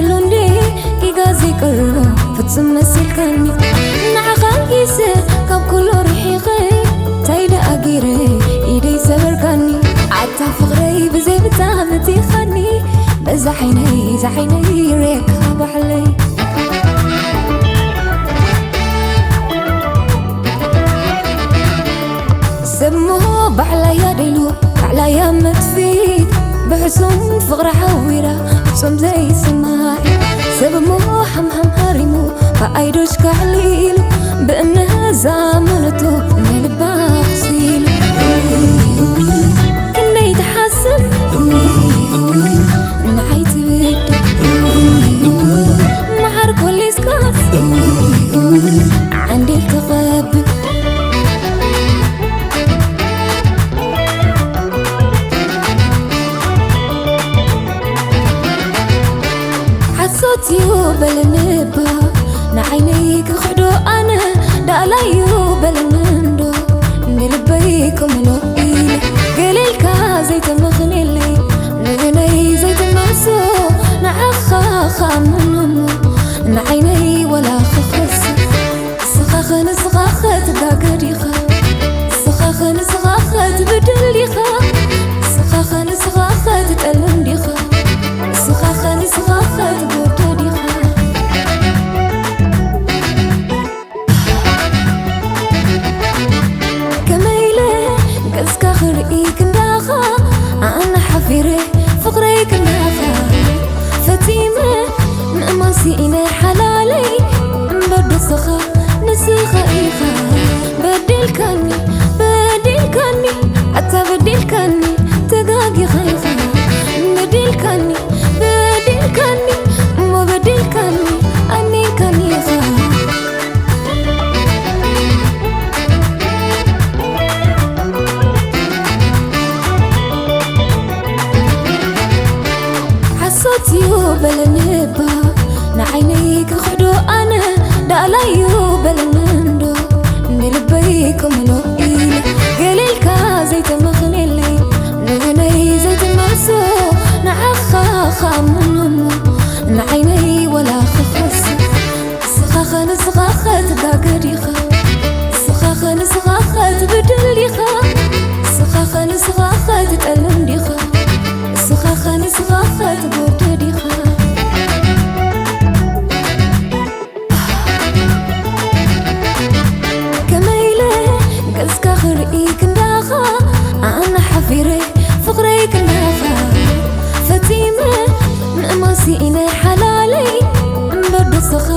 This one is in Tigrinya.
ሉንዴ ጌጋ ዘይቅሮ ፍጹም መሲልካኒ። ንዓኻ ጊሰ ካብ ኩሉ ርሒቐ፣ እንታይ ደኣ ገይረ ኢደይ ሰበርካኒ። ኣታ ፍቕረይ ብዘይ ብጣዕሚ ቲኻኒ፣ በዛ ዓይነይ፣ እዛ ዓይነይ ሬካ ባሕለይ። ሰብ እሞ ባዕላያ ደሉ፣ ባዕላያ መጥፊት፣ ብሕሱም ፍቕራ ሓዊራ ፍጹም ዘይስማዕ። ሰብ እሞ ሓምሓም ሃሪሙ፣ ብኣይዶሽ ካሕሊሉ፣ ብእምነት ዝኣመነቶ ናይ ልባ ኣኽሲሉ። ክንደይ ትሓስብ ንዓይ ትብድ፣ መዓር ኮሊስካስ ዓንዴል ተቐብል። ሓሶት እዩ በለኒ እባ ንዓይነይ ክኽሕዶ ኣነ፣ ዳእላ እዩ በለኒ እንዶ ንልበይ ክምሎ ኢለ። ገለ ኢልካ ዘይተመኽንየለይ፣ ንእነይ ዘይትመልሶ፣ ንዓኻ ክኣምን እሞ ንዓይነይ ወላ ክኸስር። ንስኻኸ ንስኻኸ ትጋገ ዲኻ? ንስኻኸ ንስኻኸ ትብድል ዲኻ? ንስኻኸ ንስኻኸ ትጠልም ዲኻ? ንስኻኸ ንስኻኸ ትጎዶ ዲኻ? ከመይ ኢለ ገጽካ ክርኢ ክንዳኻ፣ ኣነ ሓፊረ ፍቕረይ ክንዳኻ ፈጺመ ምእማን ስኢነ ሓላለይ፣ እምበር ንስኻ ንስኻ ኢኻ። በዲልካኒ፣ በዲልካኒ፣ ኣታ በዲልካኒ፣ ተጋጊኻ ኢኻ። በዲልካኒ፣ በዲልካኒ፣ እሞ በዲልካኒ፣ ኣኒንካኒ ኢኻ። ሓሶት እዩ በለኒ እባ ንዓይነይ ክኽሕዶ ኣነ፣ ዳእላ እዩ በለኒ እንዶ ንልበይ ክምሎ ኢለ። ገለ ኢልካ ዘይተመኽንየለይ፣ ንእነይ ዘይትመልሶ፣ ንዓኻ ክኣምን እሞ ንዓይነይ ወላ ክኸስር። ንስኻኸ ንስኻኸ ትጋገ ዲኻ? ንስኻኸ ንስኻኸ ትብድል ዲኻ? ንስኻኸ ንስኻኸ ትጠልም ዲኻ? ንስኻኸ ንስኻኸ ትጎዶ ዲኻ? ከመይ ኢለ ገጽካ ክርኢ ክንዳኻ፣ ኣነ ሓፊረ ፍቕረይ ክንዳኻ ፈጺመ ምእማን ስኢነ ሓላለይ፣ እምበር ንስኻ